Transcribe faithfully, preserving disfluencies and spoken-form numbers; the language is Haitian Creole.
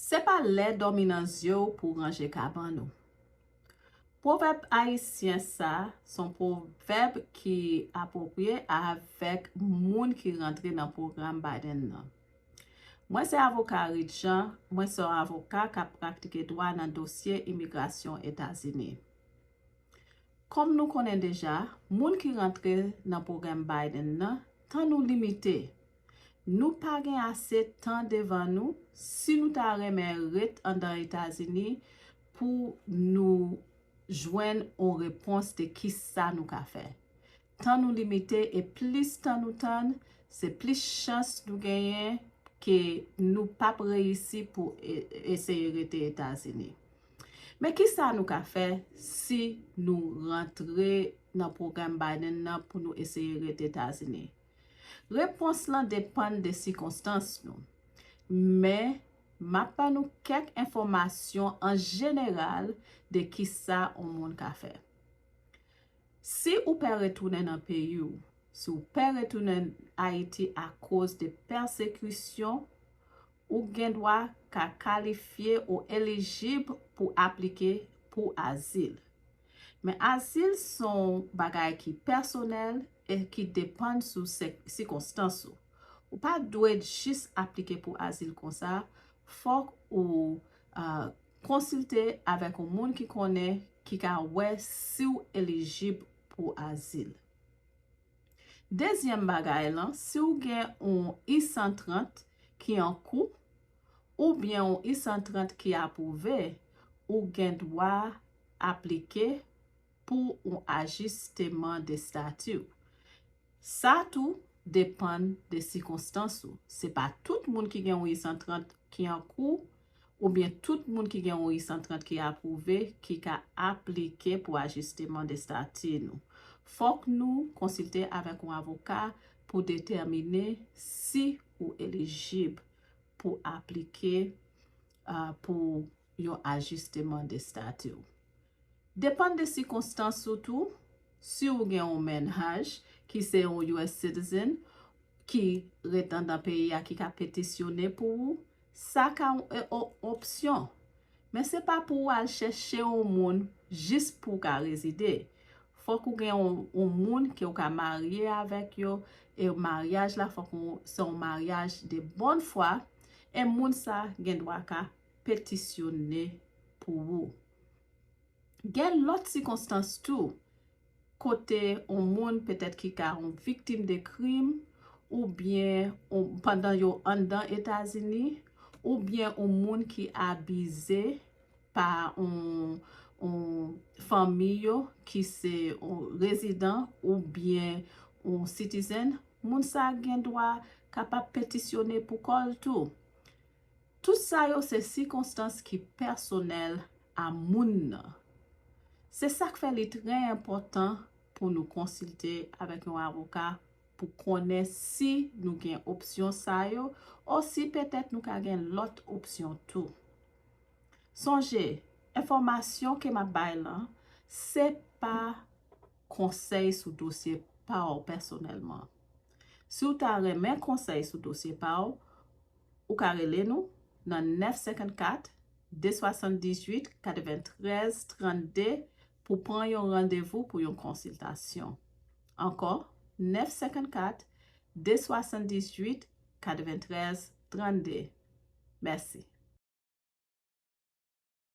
Se pa lè dòmi nan zye w pou w ranje kabann ou. Pwovèb ayisyen sa se yon pwovèb ki apwopriye avèk moun ki rantre nan pwogram Biden nan. Mwen se avoka Reed Jean, mwen se yon avoka k ap pratike dwa nan dosye imigrasyon Etazini. Kòm nou konnen deja, moun ki rantre nan pwogram Biden nan, tan nou limite. Nou pa gen ase tan devan nou si nou ta renmen ret anndan Etazini pou nou jwenn yon repons de kisa nou ka fè. Tan nou limite e plis tan nou tann, se plis chans nou genyen ke nou p ap reyisi pou e- eseye rete Etazini. Men kisa nou ka fè si nou rantre nan pwogram Biden nan pou nou eseye rete Etazini? Repons lan depann de sikonstans nou. Men, m ap ban nou kèk enfòmasyon an jeneral de kisa yon moun ka fè. Si ou pè retounen nan peyi w, si w pè retounen Ayiti akoz de pèsekisyon, ou gen dwa ka kalifye ou elijib pou aplike pou azil. Men azil se yon bagay ki pèsonèl e ki depann sou se- sikonstans ou. Ou pa dwe jis aplike pou azil konsa, fòk ou uh, konsilte avèk yon moun ki konnen ki ka wè si w elijib pou azil. Dezyèm bagay lan, si w gen yon I san trant ki an kou, oubyen yon I san trant ki apwouve, ou gen dwa aplike pou yon ajisteman de stati w. Sa tou depann de sikonstans ou. Se pa tout moun ki gen yon I san trant ki an kou, oubyen tout moun ki gen yon I san trant ki apwouve ki ka aplike pou ajisteman de stati nou. Fòk nou konsilte avèk yon avoka pou detèmine si ou elijib pou aplike uh, pou yon ajisteman de stati w. Depann de sikonstans ou tou, si w gen yon mennaj ki se yon U S citizen ki ret anndan peyi a ki ka petisyone pou ou, sa ka yon opsyon. Men se pa pou w al chèche yon moun jis pou w ka rezide. Fòk ou gen yon, yon moun ke w ka marye avèk yo, e maryaj la fòk se yon maryaj de bòn fwa, e moun sa gen dwa ka petisyone pou ou. Gen lòt sikonstans tou, kote yon moun petèt ki ka yon viktim de krim, oubyen yon, pandan yo anndan Etazini, oubyen yon moun ki abize pa yon, yon fanmi yo ki se yon rezidan oubyen yon citizen, moun sa gen dwa kapab petisyone pou kò l tou. Tout sa yo se sikonstans ki pèsonèl a moun nan. Se sa k fè li trè enpòtan pou nou konsilte avèk yon avoka pou konnen si nou gen opsyon sa yo, osi petèt nou ka gen lòt opsyon tou. Sonje, enfòmasyon ke m ap bay lan, se pa konsèy sou dosye pa w pèsonèlman. Si w ta renmen konsèy sou dosye pa w, ou ka rele nou nan nèf senkannkat, de swasanndizuit, katreventrèz, trannde pou pran yon randevou pou yon konsiltasyon. Ankò, nèf senkannkat, de swasanndizuit, katreventrèz, trannde. Mèsi.